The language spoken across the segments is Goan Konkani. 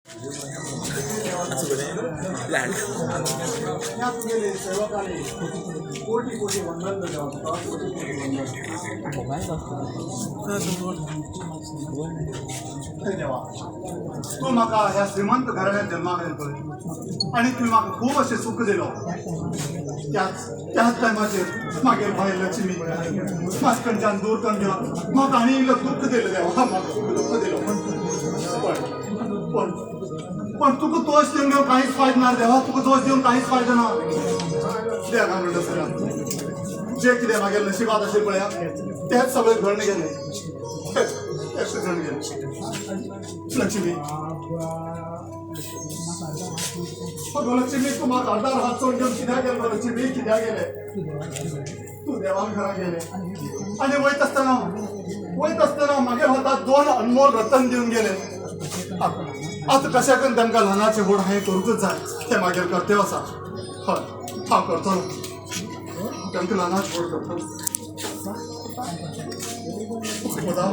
ह्या तुगेले सेवकाले कोटी कोटी वंदन देवा तुका, कोटी कोटी वंदन। हे देवा, तूं म्हाका ह्या श्रीमंत घराण्यात जन्माक घातलो आनी तुवें म्हाका खूब अशें सुख दिलो। त्याच त्याच टायमाचेर मागीर बायल लक्ष्मी म्हाज कडच्यान दूर करून गेलो, म्हाका आनी इल्लो दुख्ख दिलो देवा, म्हाका खूब दुख्ख दिलो। पण पण पण तुका दोश दिवन घेवन कांयच फायदो ना देवा, तुका दोश दिवन कांयच फायदो ना। देवा म्हणटा सर, जे कितें मागीर नशिबात अशें पळया तेच सगळें घडून गेलें, तेच तेच घडून गेलें। लक्ष्मी, अगो लक्ष्मी, तूं म्हाका अर्दार हात सोडून घेवन कित्याक गेलें गो लक्ष्मी, कित्याक गेलें? तूं देवान घरा गेलें आनी वयता आसतना वयता आसतना मागीर हातात दोन अनमोल रतन दिवन गेले। आतां कशें करून तांकां ल्हानाचें व्हड हांवें करूंकच जाय, तें मागीर कर्तव्य आसा। हय, हांव करतलो, तांकां ल्हानाचें व्हड करतलो। पुता,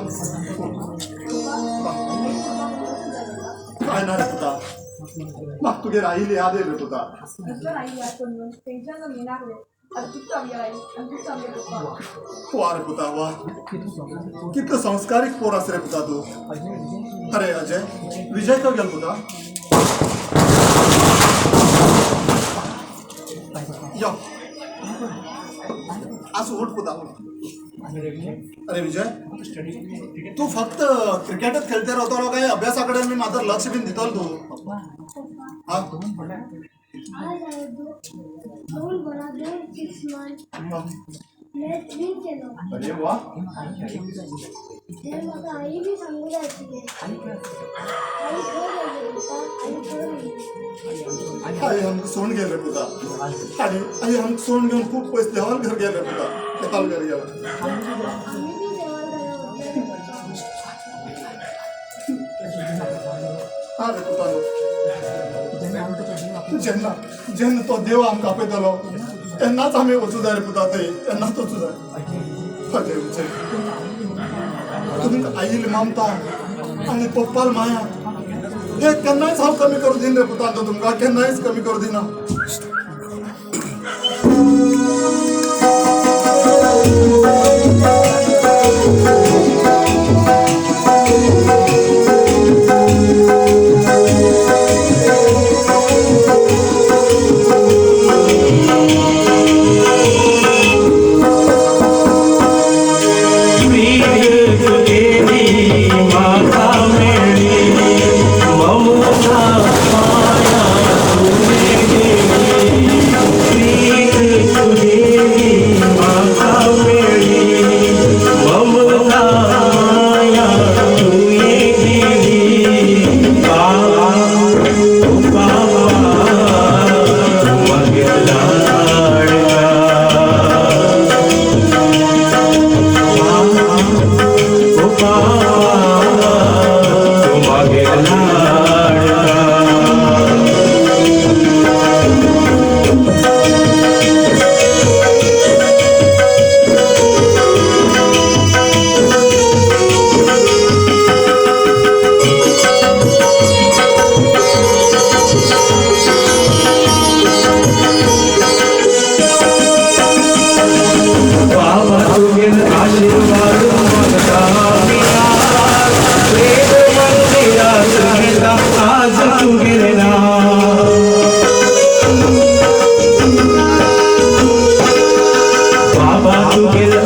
काय ना रे पुता, म्हाका तुगेर आयिल्ली याद येयली पुता। वा रे पुता वा, कितलो संस्कारीक पोर आसा रे पुता तूं। अरे अजय, विजय खंय गेलो पुता? यो आसूं, उठ पुता उठ। अरे विजय, तूं फक्त क्रिकेटच खेळते रावतलो काय अभ्यासा कडेन बी मात्र लक्ष बीन दितलो तूं? हा, आज हांवें 2 बॉलार 2 सिक्स मारून मॅच विन केलो। अरे वा, हें म्हाका आई बी सांगूंक जाय आशिल्लें। आई खंय गेली पुता? आई खंय गेली? आई आमकां सोडून गेले पुता, आनी आई आमकां सोडून घेवन खूब पयस देवान घर गेले पुता, देवान घर गेले। आमी बी देवान घरा वतले पुता। हा रे पुता, जेन्ना जेन्ना तो देव आमकां आपयतलो तेन्नाच आमी वचूं जाय रे पुता थंय, तेन्नाच वचूं जाय। अजय विजय, तुमकां आईली ममता आनी पप्पाल माया हे केन्नाच हांव कमी करूं दिना रे पुता, तुमकां केन्नाच कमी करूं दिना।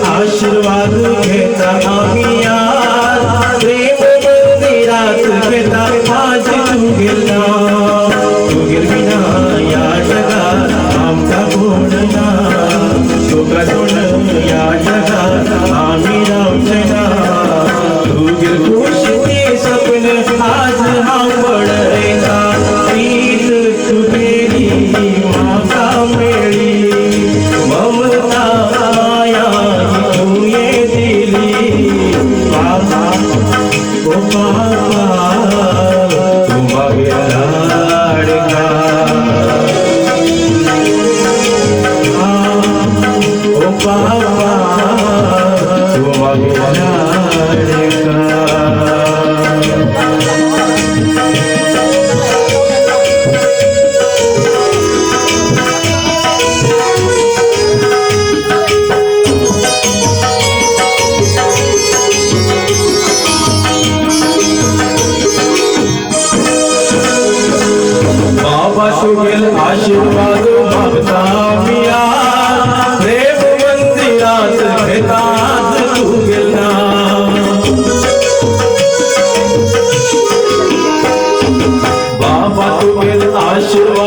आशीर्वाद घेता आमी आज, प्रेम मंदिरात घेता आज तुगेला। तुगेल विना ह्या जगात आमकां कोण ना, तुका सोडून ह्या जगात आमी रावचे ना। तुगेल खुशी सपन आज हांव पळयता, प्रीत तुगेली म्हाका मेळ्ळी, ममता माया तुवें दिली। बाबा ओ बाबा तूं म्हागे लाडका, ओ बाबा तूं म्हागे लाडका। तुगेल आशीर्वाद मागता आमी आज, प्रेम मंदिरात घेतात तुगेल नाव. बाबा तुगेल आशीर्वाद.